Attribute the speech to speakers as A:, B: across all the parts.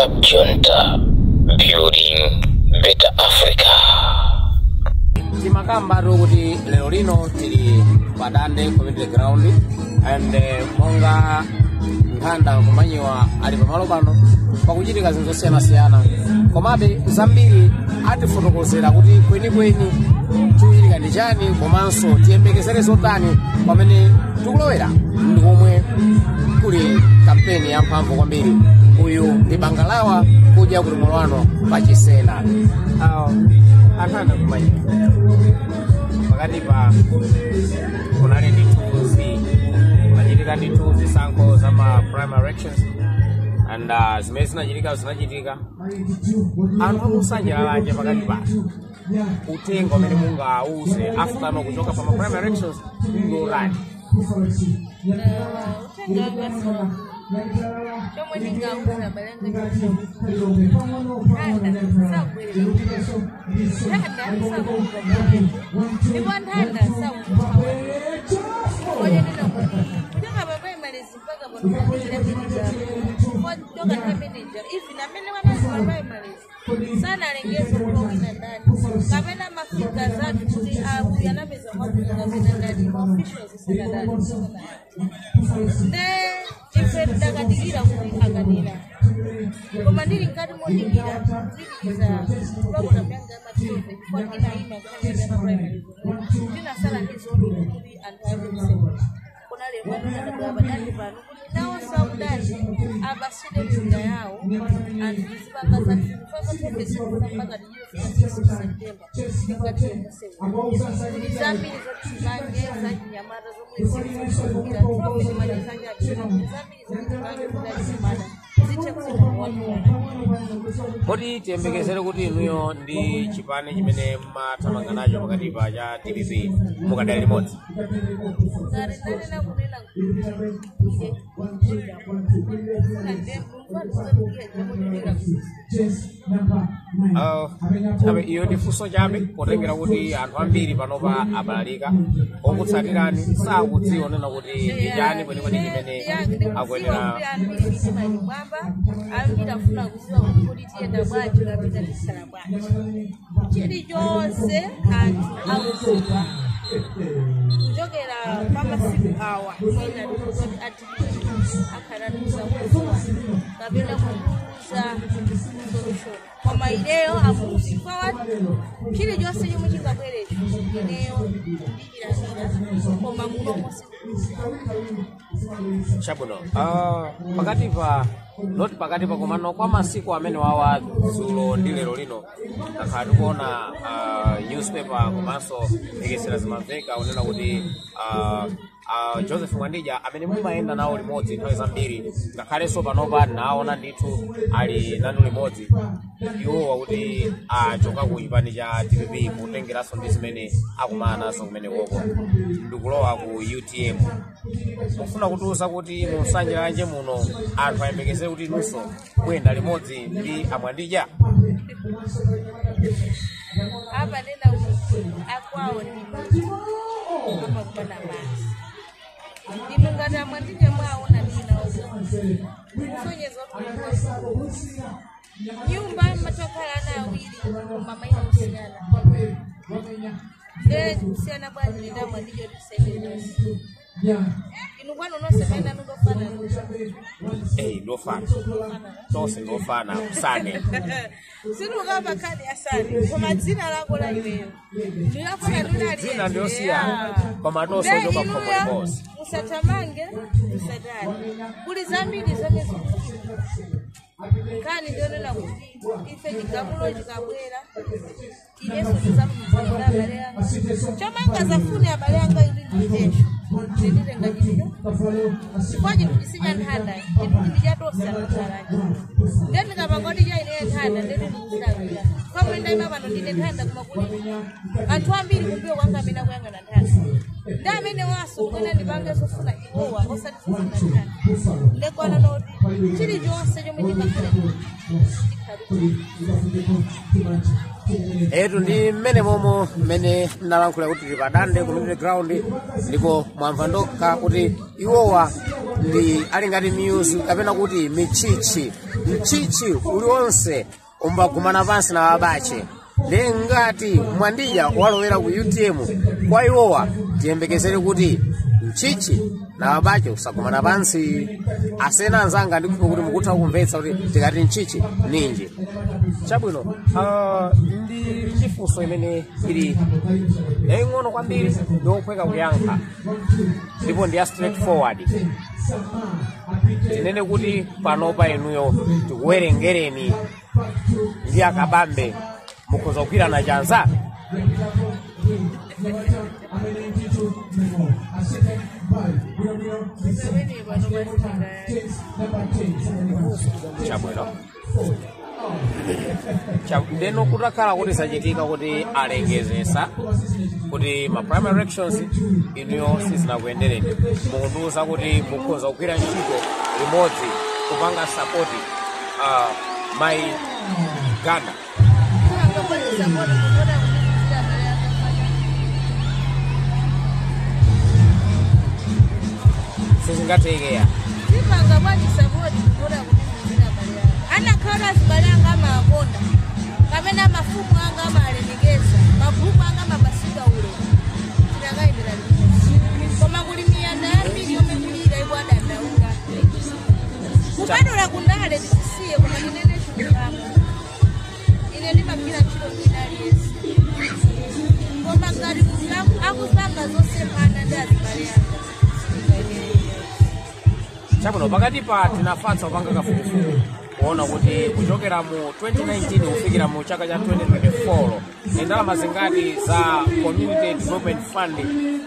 A: Club Junta, building better Africa.
B: Timakambatu kuti lero lino tili pa Dande Community Ground and monga Nthanda Kumanyiwa ali pamalo pano pakuchitika zinthu zosiyanasiyana, komabe zambiri atifotokozera kuti kwenikweni chikuchitika ndi chani, komanso tiyembekezere zotani pamene tikulowera ndi komwe kuli kampeni yamphamvu kwambiri. Uyu ndi Bangalawa kudya kuti molwano pachisena. Anthanda Kumanyiwa, pakati pa kunali ndithu kunachitika ndithu zisankho za ma primary elections and zimene zinachitika zinachitika. Anthu aku Nsanje Lalanje, pakati pa uthenga umene mungawuze after no kuchoka pa ma primary elections ndi utani?
C: Uthenga wanga, chomwe ndingauza abale anga, Nthanda sakubwerera, Nthanda sakuvuka, ndipo Nthanda sakuthawa. Kwenye kuti kuchoka pa primaries mpaka pano kufikira manager, kuchoka nthawi manager, even amene wanali pa primaries sanalengeze kuti wina ndani, kapena ma figures athu kuti uyu anapeza kwakuti kapena ndani, ma officials sanadali. Nde ife tidakadikira kuti akanena, koma ndili mkati modikira kupitiriza program yanga ya ma trophy, chifukwa inayima nkhani ya primary, tinasala ndi zoonera kuti anthu ayambe kusewera. Kunali adabwera padandi pano kuti nawonso akudandi apaside mzinda yawo, anthu tizipanga zathu chifukwa trophy zikufuna mpaka tiyofika 6 September tikatiye kusewera kuti zambiri zoti tipange zachinyamata zomwe zikufunikira trophy timaliza chabe, zambiri zoti tipange kuti achinyamata zithe kusintha.
B: Kodi tiyembekezere kuti inuyo ndi chipani chimene mmathamanga nacho pakati pa cha DPP mukadali limodzi?
C: Ngati ndanena kunena kuti ine funa ndemufana.
B: Chabe iyo ndi funso chabe, potengera kuti anthu ambiri panopa abalalika, okutsatirani sakudziwa nena kuti ndi chani kwenikweni chimene akuyenera.
C: Kuti ambiri mitima ili mwamba, ambiri afuna kuziwa kuti kodi tiyenda bwanji kapena tisala bwanji. Chilichonse anthu akudziwa kuchokera pa masiku awa, mwina tikuzoti ati akhala tikuzakuziwa kapena kuuza solution, koma ineyo akuzifa chilichonse chomwe chingabwerecho, ineyo ndichilandira, koma mulomo
B: Chabwino. Pakati pa, not pakati pa, komano kwa masiku amene wawa, dzulo ndi lero lino, takhala tikuona newspaper komanso mphekesera zimamveka unena kuti Joseph Mwandija amene mumayenda nawo limodzi nthawi zambiri, ngakhalenso panopa naona ndithu ali nanu limodzi, iwowa kuti achoka ku chipani cha DPP kutengeranso ndi zimene akumana nazo kumene koko ndikulowa ku UTM. Mufuna kutiuza kuti mu Nsanje Lalanje muno anthu ayembekezere kuti inunso kuyenda limodzi ndi amwandija?
C: Apa nena kuti akwawo ndi amakubana basi, inu ngati amwandija mwaona ndinawo kusonyeza kuti nyumba matakhala ana awiri koma maina kusiyana, nde kusiyana bwanji ndi amwandija tisendekezi? Inu kwanu nonse maina nundofanana?
B: Eyi, ndofana, tonse ndofana kusane.
C: Sitikukamba khadi asane, koma dzina lako la iweyo ndilafuna.
B: Dzina ndiyosiyana, koma tonse ochoka khomo limodzi.
C: Musathamange, musatani, kuli zambiri zomwe zikuchitika. Nkhani ndionena kuti ife chigamulo chikabwera, inenso ndizamuzalira abale anga chomwe angazafune abale anga kuti ndichitecho, ndenditenga chinthu, chifukwa chinthu chisicha Nthanda, chinthu chindi chatonse akakhalanje. Nde ndikapanga kuti cha ineyo Nthanda, ndeti ndikusilawira pamwe ndayima pano ndine Nthanda, koma kuli anthu ambiri kumbuyo kwanga amene akuyang'ana Nthanda, ndi amene waso kwena ndipange zofuna iwowa, osati zofuna Nthanda. Ndekwana noti chilichonse chomwe chingakhale chikhale.
B: Etu, ndi mmene momo mmene mnalankhula kuti tili pa Dande Community Ground, ndipo mwamva ndokha kuti iwowa Ndi ali ngati miyuzu kapena kuti michichi. Mchichi uliwonse umbagumana pansi na wabache. Ndi ngati Mwandija walowera ku UTM, kwa iwowa tiyembekezere kuti mchichi na wabache usagumana pansi. Asena anzanga, ndikupa kuti mukutha kumvetsa kuti tikati mchichi ninji. Chabwino, ndi chifunso imene ili yaying'ono kwambiri, ndiophweka kuyankha ndipo ndi ya straightforward. Tinene kuti panopa inuyo tikuwerengereni ndi akabambe mukhoza kugwirana chanza?
C: Pamene pano pasindaya.
B: Chabwino. Ndeno kutakhala kuti zachitika kuti alengezesa kuti ma primary elections inuyo sizinakuyendereni, mukundiwuza kuti mukhoza kugwira ntchito limodzi kupanga support mayi Ganda?
C: Angapati support kuona kuti abale anga.
B: Sizingathekeya.
C: Ndipanga bwanji support kuona kuti muzira abale anga? Anakhala azibale anga amakonda, kapena mafumu anga amalemekeza, magumu anga amapasika ulemu, tinakayendera limodzi. Koma kuli miyanda yambiri yomwe kulira iwo adandaula. Kupatula kundale tisiye, koma ndinene chilungamo, ine ndimagwira ntchito mwina aliyense, koma ngati munthu akupanga zosemphana ndi azibale anga, sindingayenderere.
B: Chabwino, pakati pa tinafatsa kupanga kafukufuku kuona kuti kuchokera mu 2019 kufikira mu chaka cha 2024 ni ndalama zingati za Community Development Fund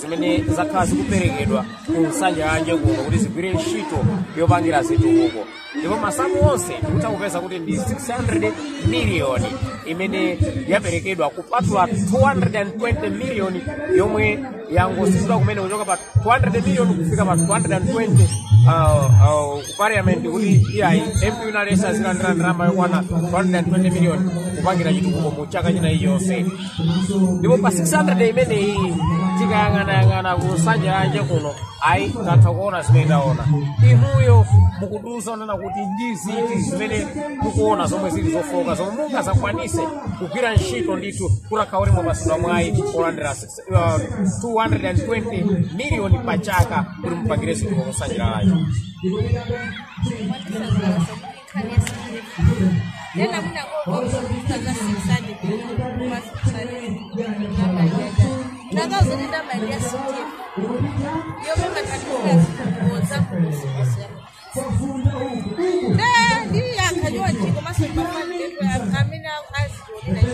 B: zimene zakhala zikuperekedwa ku Nsanja Lalanje kuno kuti zigwire ntchito yopangira zitukuko, ndipo masamu onse tikutha kupeza kuti ndi 600 miliyoni imene yaperekedwa, kupatula 220 miliyoni yomwe yangosizidwa kumene kuchoka pa 200 miliyoni kufika pa 220 ku parliament, kuti iyayi, MP unalesa zilandira ndalama yokwana 220 miliyoni kupangira chitukuko mu chaka china iliyonse. Ndipo pa 600 imeneyi, tikayang'anayang'ana ku Nsanja Lalanje kuno, ayi, tatha kuona zimene taona. Inuyo mukudusa onena kuti ndi ziti zimene mukuona zomwe zili zofoka zomwe mungazakwanise kugwira ntchito ndithu kutakhala kuti mwapasidwa mwayi olandira 220 miliyoni pa chaka kuti mupangire zitukuko ku Nsanja Lalanje?
C: Mwandisangalasa kuti nkhani ya CDF ena munakokoza za 600 kuma 600 nakauza ndamali ya CDF yomwe mathandizira zitukuko zakumusikosi. Ndiyankha chonchi, komanso ndimafanire amene azionera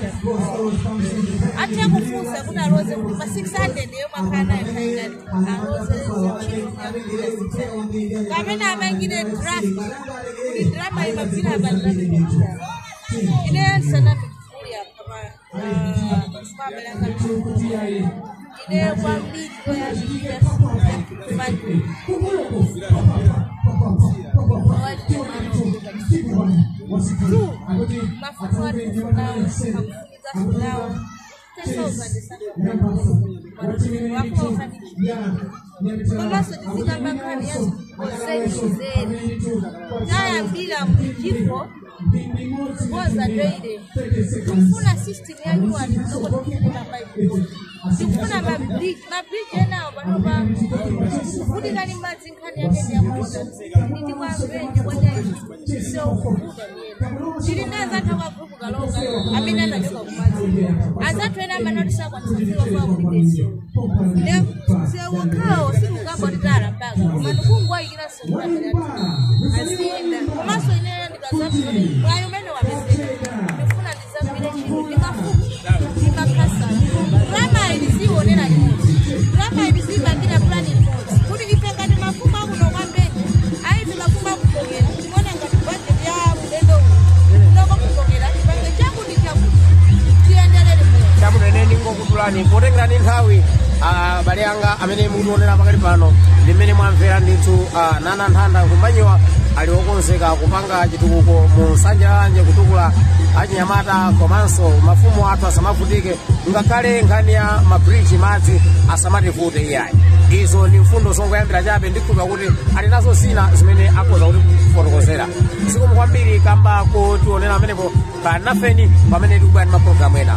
C: athe kufunsa kuti aloze kuti pa 600 yomwe akhala nayo khainati aloze zintchito ziyakugwira 600, kapena amangire draft kuti drama imagwira apa, ndinamigwira. Ine ndisanamiguli apa pabelanga ine kwambiri toyambirira fund two mafumu atufunawo akufukiza funawo 10,000 wakuwa. Komanso tizikamba nkhani ya zenizeni. Tayambira mujiko kuboza daily, tikufuna system ya nyuwani kutoko, tikufune mapaipu, tikufuna mabridge. Mabridge enawo panopa kuvutikani madzi. Nkhani yake ndiyakuona nditi kwambenje kwanyayi seukuvuta miyena tili ndi anzathu akagrupu kalonga amene anachoka kumadzi. Anzathu ena amanati sakwanisa kufika kwa kulibe sewokhawo sikukamba titala mpaka komano kungwayikira sikulamira aziyenda. Komanso ineyo ndikazapita mwayi umene wapezeka, ndifuna ndizagwire ntchito ndi mafumu ndi makhansala. Drama ili zionera limodzi, drama ili zipangira plani limodzi, kuti ife ngati mafumu akuno kwambiri ayife mafumu akupokera timaona ngati budget ya ulendo uno kunoko kupokera tipange chakuti chakuti tiyendere limodzi.
B: Chabwino, ine ndingokutulani potengerani nthawi. Abale anga amene mukutionera pakali pano, ndi mmene mwamvera ndithu, Nana Nthanda Nkhumbanyiwa ali wokonzeka kupanga chitukuko mu Nsanja Lalanje, kutukula achinyamata komanso mafumu athu asamavutike, ngakhale nkhani ya mabridge madzi asamativute iyayi. Izo ndi mfundo zongoyambira chabe, ndikhulupira kuti ali nazo zina zimene akhoza kuti kufotokozera. Zikomo kwambiri kamba kotionera amenepo kanafeni pamene tikubwera ndi mapulogalamu ena.